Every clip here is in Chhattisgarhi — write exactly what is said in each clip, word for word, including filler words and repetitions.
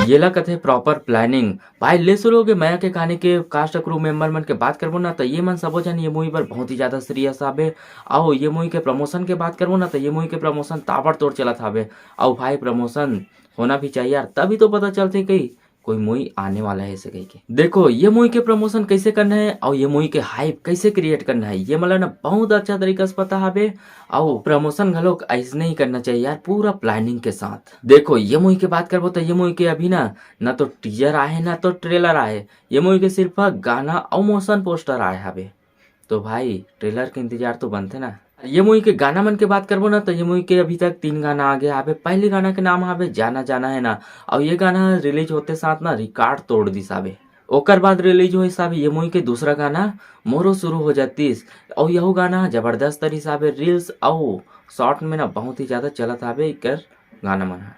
येला कथे प्रॉपर प्लानिंग। भाई, ले शुरू होगे मया के कहानी के कास्ट क्रू मेंबर मन के बात करबो ना, त ये मन सबो झन ये मूवी बर बहुत ही ज्यादा सीरियस हाबे। अउ ये मूवी के प्रमोशन के बात करबो ना, त ये मूवी के प्रमोशन ताबड़तोड़ चलत हाबे। अउ भाई, प्रमोशन होना भी चाहिए यार, तभी तो पता चलथे कि कोई मूवी आने वाला है ऐसे कह के। देखो, ये मूवी के प्रमोशन कैसे करना है और ये मूवी के हाइप कैसे क्रिएट करना है, ये मतलब ना बहुत अच्छा तरीका से पता हाबे। अउ प्रमोशन घलोक ऐसने ही करना चाहिए यार, पूरा प्लानिंग के साथ। देखो, ये मूवी के बात करबो तो ये मूवी के अभी ना, ना तो टीजर आए है, ना तो ट्रेलर आए है। ये मूवी के सिर्फ गाना अउ मोशन पोस्टर आए हाबे। तो भाई, ट्रेलर के इंतजार तो बनथे ना। ये मूवी के गाना मन के बात करबो ना, तो ये मूवी के अभी तक तीन गाना आगे हाबे। पहली गाना के नाम हाबे जाना जाना है ना, अउ ये गाना रिलीज होते साथ ना रिकॉर्ड तोड़ दिस हाबे। ओकर बाद रिलीज होइस हाबे ये मूवी के दूसरा गाना मोरो शुरू हो जातीस, अउ यहू गाना जबरदस्त तरीस हाबे। रील्स अउ शॉर्ट में ना बहुत ही ज्यादा चलत हाबे एकर गाना मन ह।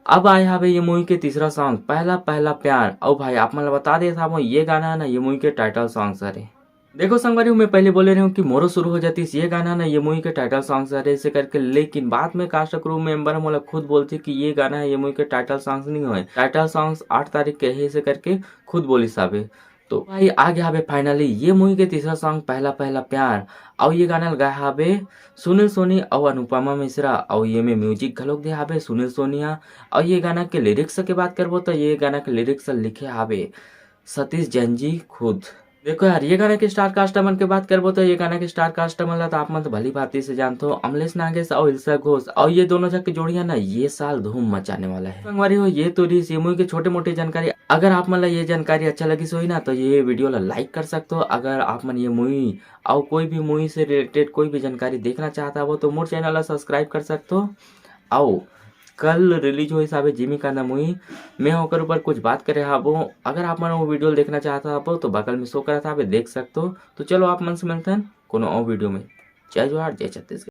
अब आए हाबे ये मूवी के तीसरा सॉन्ग पहला पहला प्यार। अउ भाई, आप मन ला बता देत हावों, ये गाना है ना, ये मूवी के टाइटल सॉन्ग हरे। देखो संगवारी हो, मैं पहले बोले रहे हूँ कि मोरो शुरू हो जातीस ये गाना ना ये मूवी के टाइटल सॉन्ग हरे ऐसे करके, लेकिन बाद में कास्ट क्रू मेंबर मोला खुद बोलथे कि ये गाना है ये मूवी के टाइटल सॉन्ग नहीं होय, टाइटल सॉन्ग आठ तारीख के है ऐसे करके खुद बोलिस हाबे। तो भाई, आ गया हाबे फाइनली ये मूवी के तीसरा सॉन्ग पहला पहला प्यार। अउ ये गाना ल गाए हाबे सुनील सोनी अउ अनुपमा मिश्रा, अउ ये में म्यूजिक घलोक दे हाबे सुनील सोनी हा। अउ ये गाना के लिरिक्स के बात करबो तो ये गाना के लिरिक्स लिखे हाबे सतीश जैन जी खुद। देखो यार, ये गाना के स्टार कास्ट मन के बात करबो तो ये गाना के स्टार कास्ट मन ला तो आप मन तो भली भांति से जानथो, अमलेश नागेश और इल्सा घोष। और ये दोनों झन के जोड़ी है ना, ये साल धूम मचाने वाला है। संगवारी हो, ये तो रहिस ये मूवी के छोटे मोटे जानकारी। अगर आप मन ला ये जानकारी अच्छा लगिस होही ना, तो ये वीडियो ला लाइक कर सकथो। अगर आप मन ये मूवी और कोई भी मूवी से रिलेटेड कोई भी जानकारी देखना चाहता हो तो मोर चैनल ला सब्सक्राइब कर सकथो। अउ कल रिलीज होइस हाबे जिमी कांदा मूवी, मैं ओकर ऊपर कुछ बात करे हाबो। अगर आप मन वो वीडियो देखना चाहता हो तो बगल में शो करत हाबे, देख सकथो। तो चलो, आप मन से मिलथन कोनो और वीडियो में। जय जोहार, जय छत्तीसगढ़।